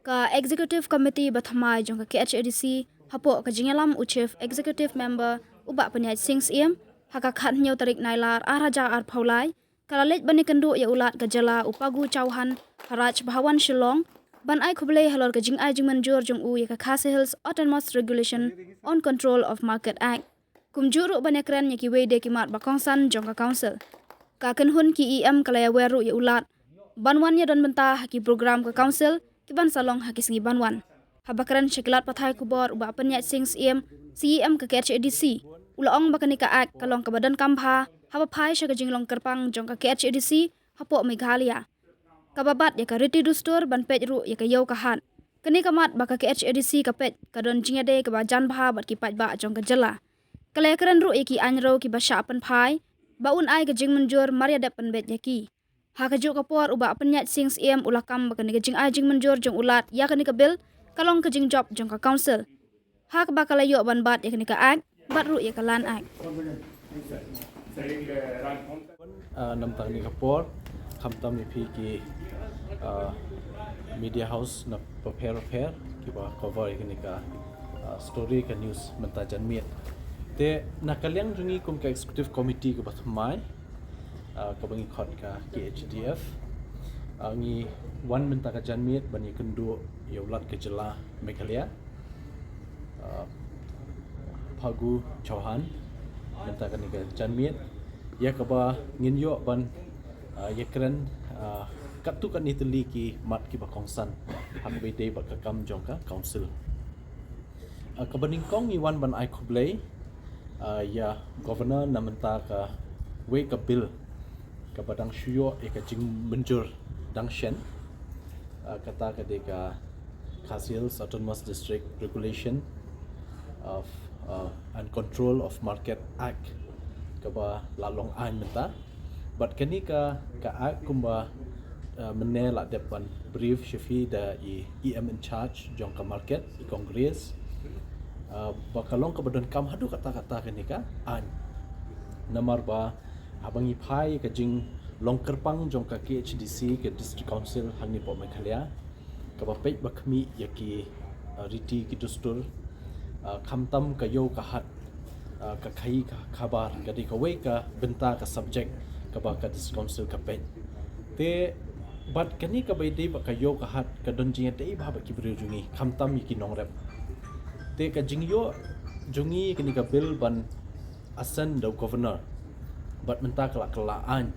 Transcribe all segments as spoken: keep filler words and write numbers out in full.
Ka Executive Committee ba thymmai jong ka K H A D C, hapoh ka jingïalam u Chief Executive Member u Bah Pynïaid Sing Syiem, ha ka khathynñiew tarik Nailar arhajar arphew lai, ka la leit ban ïakynduh ïa u Lat ka jylla u Phagu Chauhan ha Raj Bhavan Shillong, ban ai khublei halor ka jingai jingmynjur jong u ïa ka Khasi Hills Autonomous Regulation on Control of Market Act. Kumjuh ruh ban ïakren ïa kiwei de ki mat ba kongsan jong ka Council. Ka kynhun ki E M ka la ïawer ruh ïa u Lat ban wan ïadon bynta ha ki program ka Council ki ban sa long ha ki sngi ban wan. Haba kren sha ki lad pathai khubor u Bah Pynïaid Sing Syiem, C E M ka K H A D C, u la ong ba kane ka Act ka long kaba donkam bha haba phai sha ka jinglong kyrpang jong ka K H A D C hapoh Meghalaya, kaba bat ïa ka riti dustur ban peit ruh ïa ka ïew ka hat. Kane ka mat ba ka K H A D C ka peit ka don jingïadei kaba jan bha bad ki paidbah jong ka jylla. Ka la ïakren ruh ïa ki aiñ rew kiba shah pynphai ba un ai ka jingmynjur mar ïa dep pynbeit ïa ki. Ha kajuh ka por u Bah Pynïaid Sing Syiem u la kam ba kane ka jingai jingmynjur jong u Lat ïa kane ka Bill ka long ka jingjop jong ka Council, ha kaba ka la ïoh ban bat ïa kane ka Act bad ruh ïa ka Land Act. Ah, namtang ni ka por, khamtam ïa phi ki, ah, media house na bapher bapher kiba cover ïa kane ka, ah, story ka news mynta janmiet. Te na ka liang jong ngi kum ka executive committee kaba thymmai, ah, kaba ngi khot ka K H D F, ah, ngi wan mynta ka janmiet ban ïakynduh ïa u Lat ka jylla Meghalaya, ah, Phagu Chauhan, mynta kane ka janmiet, ïa kaba ngin ïoh ban, ah, ïakren, ah, katto katne tylli ki mat kiba kongsan ha kaba ïadei bad ka kam jong ka Council. Ah, kaba nyngkong ngi wan ban ai khublei, ah, ïa Governor na mynta kawei ka Bill kaba dang shu ïoh ïa ka jingmynjur dang shen, ah, kata ka dei ka Khasi Hills Autonomous District Regulation of, ah, and Control of Market Act, kaba la long aiñ mynta. Bad kane ka, ka Act kumba, ah, mynne la dep ban brief sha phi da i E M in charge jong ka market, i Kong Grace, ah, ba ka long kaba donkam haduh katta katta kane ka aiñ. Namar ba haba ngi phai ka jinglong kyrpang jong ka K H D C, ka District Council hangne hapoh Meghalaya, kaba peit ba khmih ïa ki, ah, riti ki dustur, ah, khamtam ka ïew ka hat, ah, ka khaïi ka khabar, ka dei kawei ka bynta ka subject kaba ka District Council ka peit. Te bad kane kaba ïadei bad ka ïew ka hat ka don jingïadei bha bad ki briew jong ngi, khamtam ïa ki nongrep. Te ka jingïoh jong ngi ïa kane ka Bill ban assent da u Governor bad mynta ka la kylla aiñ,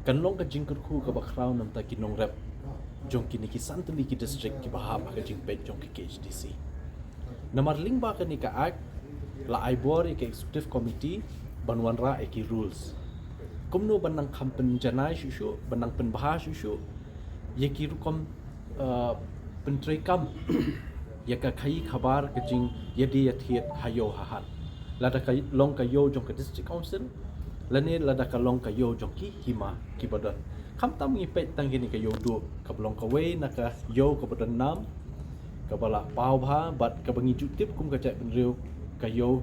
kan long ka jingkyrkhu kaba khraw na bynta ki nongrep jong kine ki san tylli ki district kiba hap ha ka jingpeit jong ka K H D C. Namar lyngba kane ka Act la ai bor ïa ka Executive Committee ban wanrah ïa ki rules, kumno ban nang kham pynjanai shuh shuh, ban nang pynbha shuh shuh ïa ki rukom, ah, pyntreikam ïa ka khaïi khabar, ka jingïadie ïathied ha ïew ha hat, lada ka long ka ïew jong ka District Council lane lada ka long ka ïew jong ki hima kiba don. Khamtam ngi peit tang kine ka ïew duh, kaba long kawei na ka ïew kaba don nam, kaba la paw bha bad kaba ngi ju tip kum ka jaitbynriew ka ïew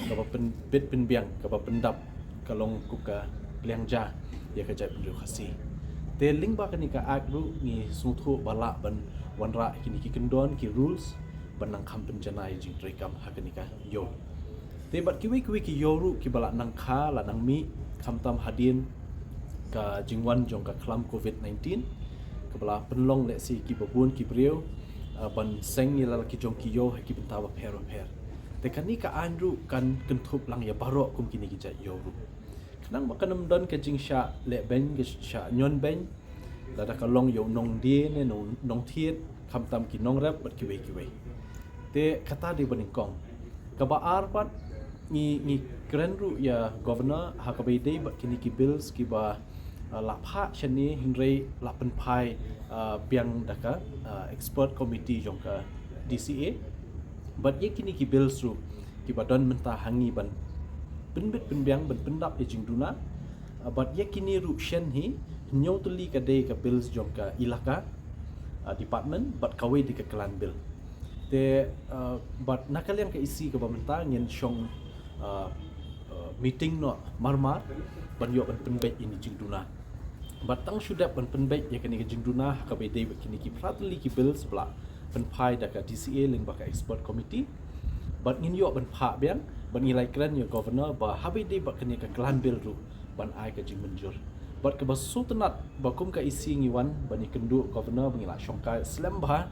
kaba pynbit pynbiang, kaba pyndap, ka long kum ka pliang ja ïa ka jaitbynriew Khasi. Te lyngba kane ka Act ruh ngi sngewthuh ba lah ban wanrah kine ki kyndon, ki rules, ban nang kham pynjanai jingtreikam ha kane ka ïew. Te bad kiwei kiwei ki ïew ruh kiba la nang kha, la nang mih, khamtam hadien ka jingwan jong ka khlam Covid nineteen, kaba la pynlong lehse kiba bun ki briew, ah, ban seng ïa la ki jong ki ïew ha ki bynta bapher bapher. Te kane ka aiñ ruh kan kynthup lang ïa baroh kum kine ki jait ïew ruh. Khnang ba kan ym don ka jingshah lehbeiñ, ka shah ñion beiñ, lada ka long ïa u nongdie ne nong, nongthied, khamtam ki nongrep bad kiwei kiwei. Te kata dei ba nyngkong. Kaba ar pat, ngi, ngi kren ruh ïa Governor ha kaba ïadei bad kine ki bills kiba, ah, la phah shane, hynrei la pynphai, ah, biang da ka, ah, expert committee jong ka D C A. Bad ïa kine ki bills ruh kiba don mynta ha ngi ban pynbit pynbiang, ban pyndap ïa jingduna. Ah, bad ïa kine ruh shen hi, hynñiew tylli ka dei ka bills jong ka elaka, ah, department, bad kawei dei ka clan bill. Te, ah, bad na ka liang ka E C kaba mynta ngin shong, ah, ah, meeting noh marmar ban ïoh ban pynbeit ïa kine ki jingduna. Bad tang shu dep ban pynbeit ïa kane ka jingduna ha kaba ïadei bad kine ki phra tylli ki bills ba la pynphai da ka D C A lyngba ka expert committee. Bad ngin ïoh ban phah biang, bad ngi la kren ïa governor ba haba ïadei bad kane ka klan bill ruh ban ai ka jingmynjur. Bad kaba sngewtynnat ba kum ka E C ngi wan ban ïakynduh governor ba ngi la shongkai slem bha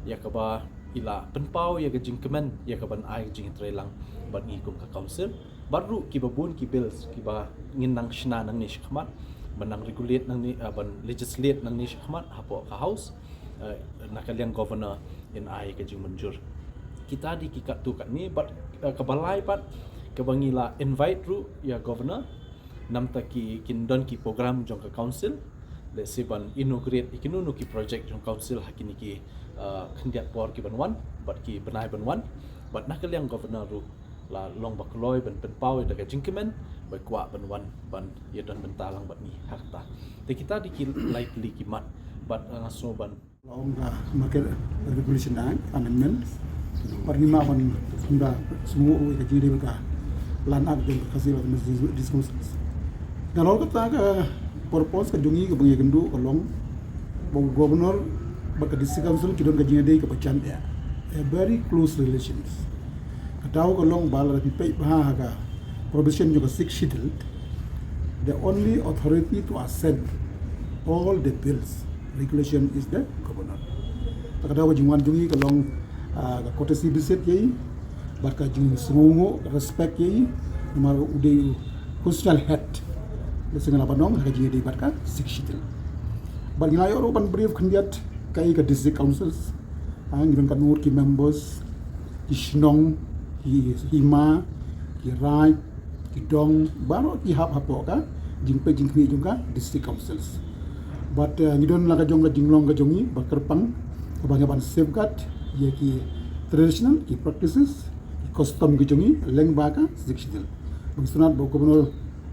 ïa kaba i la pynpaw ïa ka jingkmen ïa ka ban ai ka jingïatreilang bad ngi kum ka council. Bad ruh kiba bun ki bills kiba ngin nang shna nangne shakhmat, ban nang regulate nangne, ah, ban legislate nangne shakhmat hapoh ka house, eh, na ka liang governor in ai ka jingmynjur. Kita dei ki katto katne, bad, eh, kaba lai pat kaba ngi la invite ruh ïa governor, namta ki, kin don ki program jong ka council, let's say ban inaugurate ïa kino kino ki project jong council ha kine ki, eh, khyndiat por kiban wan bad ki bnai ban wan. Bad na ka liang governor ruh la long ba kloi ban pynpaw ïa ka jingkmen ba kwah ban wan ban ïadon bynta lang bad ngi ha kata. Te kita dei ki lai tylli ki mat bad, eh, nga sngew ban la ong ka Market Regulation Act amendment. Bad ngi ma ban sngewbha sngewbha ïa ka jingdei bad ka Land Act jong ka Khasi Autonomous District Council. Nalor kata ka purpose ka jong ngi kaba ngi ïakynduh ka long ba u governor bad ka district council ki don ka jingïadei kaba jan eh, a very close relations. Ka daw ka long ba lada phi peit bha ha ka provision jong ka Sixth Schedule, the only authority to assent all the bills regulation is the governor. Ta ka daw ka jingwan jong ngi ka long, ah, ka courtesy visit ïa i, bad ka jingsngewnguh, ka respect ïa i, namar u dei u constitutional head. Lehse nga la ban ong ha ka jingïadei bad ka Sixth Schedule. Bad ngi la ïoh ruh ban brief khyndiat kaei ka district councils. Ah, ngi don katno ngut ki members, ki shnong, ki hima, ki raid, ki dong, baroh ki hap hapoh ka jingpeit jingkhmih jong ka district councils. Bad, eh, ngi don la ka jong ka jinglong ka jong ngi ba kyrpang kaba ngi ban safeguard ïa ki traditional, ki practices, ki custom ki jong ngi lyngba ka Sixth Schedule. Ba ngi sngewtynnat ba u governor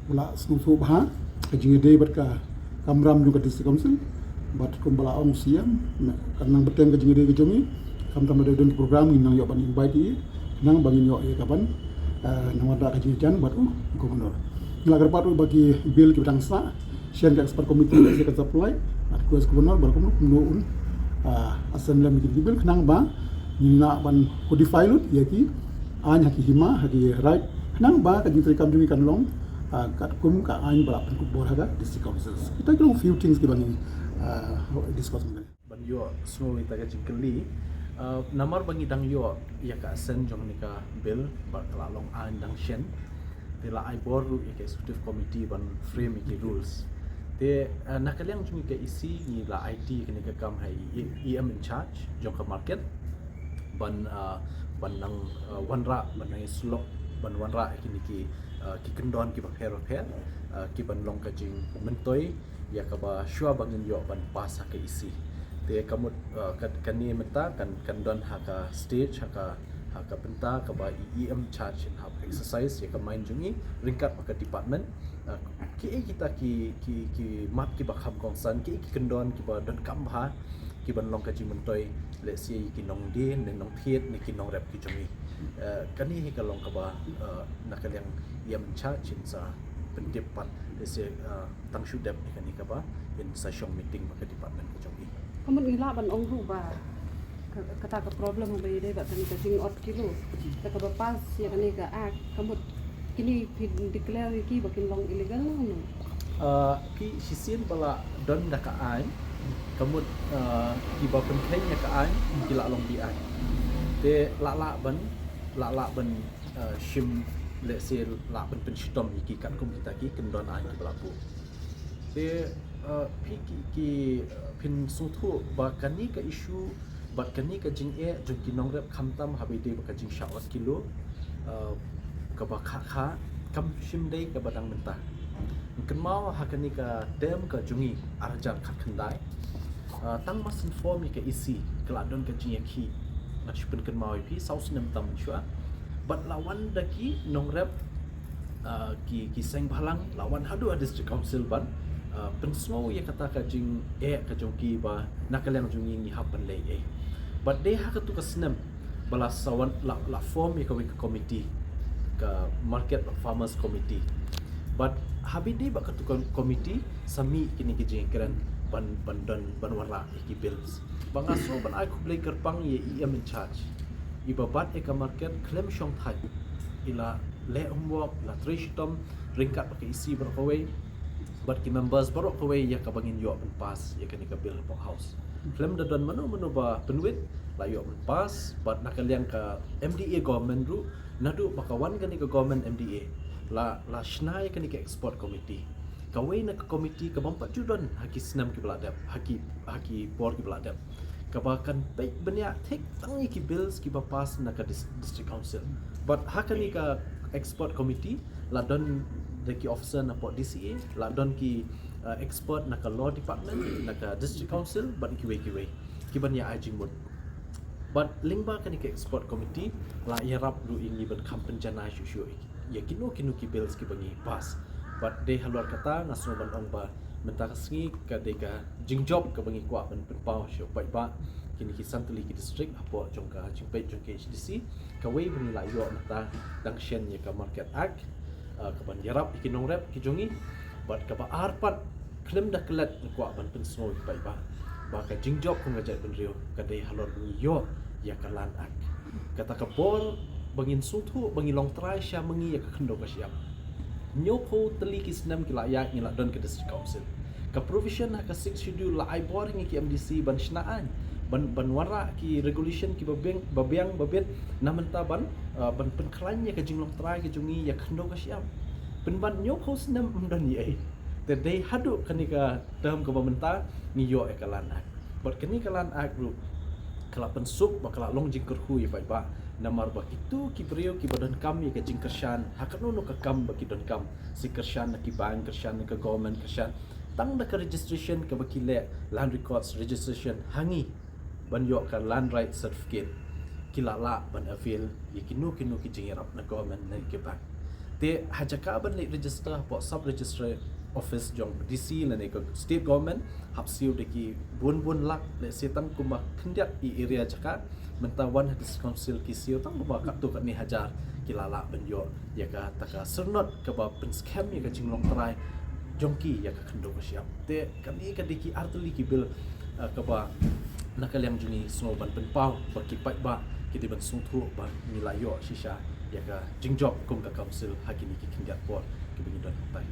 u la sngewthuh bha ka jingïadei bad ka kamram jong ka district council. Bad kumba la ong u C M, kan nang bteng ka jingïadei ka jong ngi, khamtam lada don ki program ngin nang ïoh ban invite i, khnang ba ngin ïoh ïa ka ban, eh, nang wanrah ka jingïajan bad u governor. Ngi la kyrpad ruh ba ki bill kiba dang sah shen ka expert committee, lehse kan sa pynlait, ngat request governor ba kumno kumno un, ah, assent lem ïa ki bill khnang ba ngin lah ban codify lut ïa ki aiñ ha ki hima, ha ki raid, khnang ba ka jingtrei kam jong ngi kan long, ah, katkum ka aiñ ba la pynkup bor ha ka district councils. Kita ki long few things kiba ngi, ah, discuss mynta. Ban ïoh sngew ïa ka jingkylli, ah, namar ba ngi dang ïoh ïa ka assent jong kane ka bill, ba ka la long aiñ dang shen. Te la ai bor ruh ïa ka executive committee ban frame ïa ki rules. Te, ah, na ka liang jong ngi ka E C ngi la aiti ïa kane ka kam ha i E M in charge jong ka market. Ban, ah, ban nang, ah, wanrah, ban nang ïasyllok, ban wanrah ïa kine ki, ah, ki kyndon kiba pher bapher, ah, kiban long ka jingmyntoi ïa kaba shuwa ba ngin ïoh ban pass ha ka E C. Te ka mut, ah, ka, kane mynta kan, kan don ha ka stage, ha ka, ha ka bynta kaba i E M charge in hap exercise ïa ka mind jong i ryngkat bad ka department. Ah, kiei kita ki, ki, ki mat kiba kham kongsan, kiei ki kyndon kiba donkam bha kiban long ka jingmyntoi, lehse ïa ki nongdie ne nongthied ne ki nongrep ki jong i. Ah, kane hi ka long kaba, ah, na ka liang i E M in charge in sa pyntip pat, lehse, ah, tang shu dep ïa kane kaba in sa shong meeting bad ka department ka jong i. Ka mut ngi lah ban ong ruh ba ka-, kata ka problem ba ïadei bad kane ka jingot kilo, kata kaba pass ïa kane ka act, ka mut kine phi declare ïa ki ba kin long illegal ne? Ah, phi shisien ba la don da ka aiñ, ka mut, ah, kiba pynkheiñ ïa ka aiñ ki la long be-aiñ. Te lah lah ban, lah lah ban, ah, shim, lehse lah ban pynshitom ïa ki katkum kita ki kyndon aiñ kiba la buh. Te, ah, phi ki, ki, ah, phin sngewthuh ba kane ka issue bad kane ka jingeh jong ki nongrep khamtam haba ïadei bad ka jingshah ot kilo, ah, kaba kha kha kam shym dei kaba dang mynta. Kynmaw ha kane ka term ka jong ngi ar hajar khatkhyndai, ah, tang ba shen form ïa ka E C ka la don ka jingïakhih, nga shu pynkynmaw ïa phi, saw snem tam mynshuwa. Bad la wan da ki nongrep, ah, ki, ki seng bhalang, la wan haduh ha District Council ban, ah, pynsngew ïa kata ka jingeh ka jong ki ba na ka liang jong ngi ngi hap ban leh ei. Bad dei ha katu ka snem ba la sa wan, la, la form ïa kawei ka committee, ka Market bad Farmers Committee. But haba ïadei bad katu ka committee, sa mih kine ki jingkren ban, ban don, ban wanrah ïa ki bills. Ba nga sngew ban ai khublei kyrpang ïa i E M in charge, iba bat ïa ka market khlem shongthait. I la leh homework, i la trei shitom ryngkat bad ka E C baroh kawei, bad ki members baroh kawei, ïa kaba ngin ïoh ban pass ïa kane ka bill hapoh House. Khlem da don mano mano ba pynwit, la ïoh ban pass. Bad na ka liang ka M D A government ruh, naduh ba ka wan kane ka government M D A, la, la shna ïa kane ka expert committee. Kawei na ka committee kabym pat ju don ha ki snem kiba la dep, ha ki, ha ki por kiba la dep, kaba kan peit bniah thik tang ïa ki bills kiba pass na ka dis-, district council. Bad ha kane ka expert committee la don da ki officer napoh D C A, la don ki, uh, expert na ka law department, na ka district council, bad kiwei kiwei, kiban ïa ai jingmut. Bad lyngba kane ka expert committee, la ïarap ruh ïa ngi ban kham pynjanai shuh shuh ïa kino kino ki bills kiba ngi pass. Bad dei halor kata nga sngew ban ong ba mynta ka sngi ka dei ka jingjop kaba ngi kwah ban pynpaw sha u paidbah kine ki san tylli ki district hapoh jong ka jingpeit jong ka H D C. Kawei ba ngi la ïoh mynta, dang shen ïa ka Market Act, uh, kaban ïarap ïa ki nongrep ki jong ngi. Bad kaba ar pat, khlem da klet, nga kwah ban pynsngew ïa u paidbah ba ka jingjop kum ka jaitbynriew ka dei halor ba ngi ïoh ïa ka Land Act. Kata ka bor ba ngin sngewthuh ba ngi long trai sha ma ngi ïa ka khyndew ka shyiap. Hynñiewphew tylli ki snem ki la ïaid ngi la don ka District Council. Ka provision ha ka Sixth Schedule la ai bor ïa ngi ki M D C ban shna aiñ, ban, ban wanrah ki regulation kiba biang, ba biang ba bit, na mynta ban, uh, ban pynkhlaiñ ïa ka jinglong trai ka jong ngi ïa ka khyndew ka shyiap. Pynban hynñiewphew snem ym don ei ei. Te dei haduh kane ka term kaba mynta ngi ïoh ïa ka Land Act. Bad kane ka Land Act ruh ka la pynsuk bad ka la long jingkyrkhu ïa u paidbah. Namar ba kito ki briew kiba donkam ïa ka jingkyrshan ha kano kano ka kam ba ki donkam, shi kyrshan na ki bank, kyrshan na ka government, kyrshan tang da ka registration kaba ki leh, land records registration ha ngi, ban ïoh ka land right certificate, ki la lah ban avail ïa kino kino ki jingïarap na government ne ki bank. Te ha jaka ban leit register hapoh sub registry office jong D C lane ka state government, hap siew da ki bun bun lak, lehse tang kumba khyndiat i area jaka. Mynta wan ha District Council ki siew tang kumba katto katne hajar, ki la lah ban ïoh ïa kata ka syrnod kaba pynskhem ïa ka jinglong trai jong ki ïa ka khyndew ka shyiap. Te kane ka dei ki artylli ki bill, uh, kaba na ka liang jong ngi sngew ban pynpaw ba ki paidbah ki dei ban sngewthuh ba ngi la ïoh shisha ïa ka jingjop kum ka council ha kine ki khyndiat por kiba ngi don hangtai.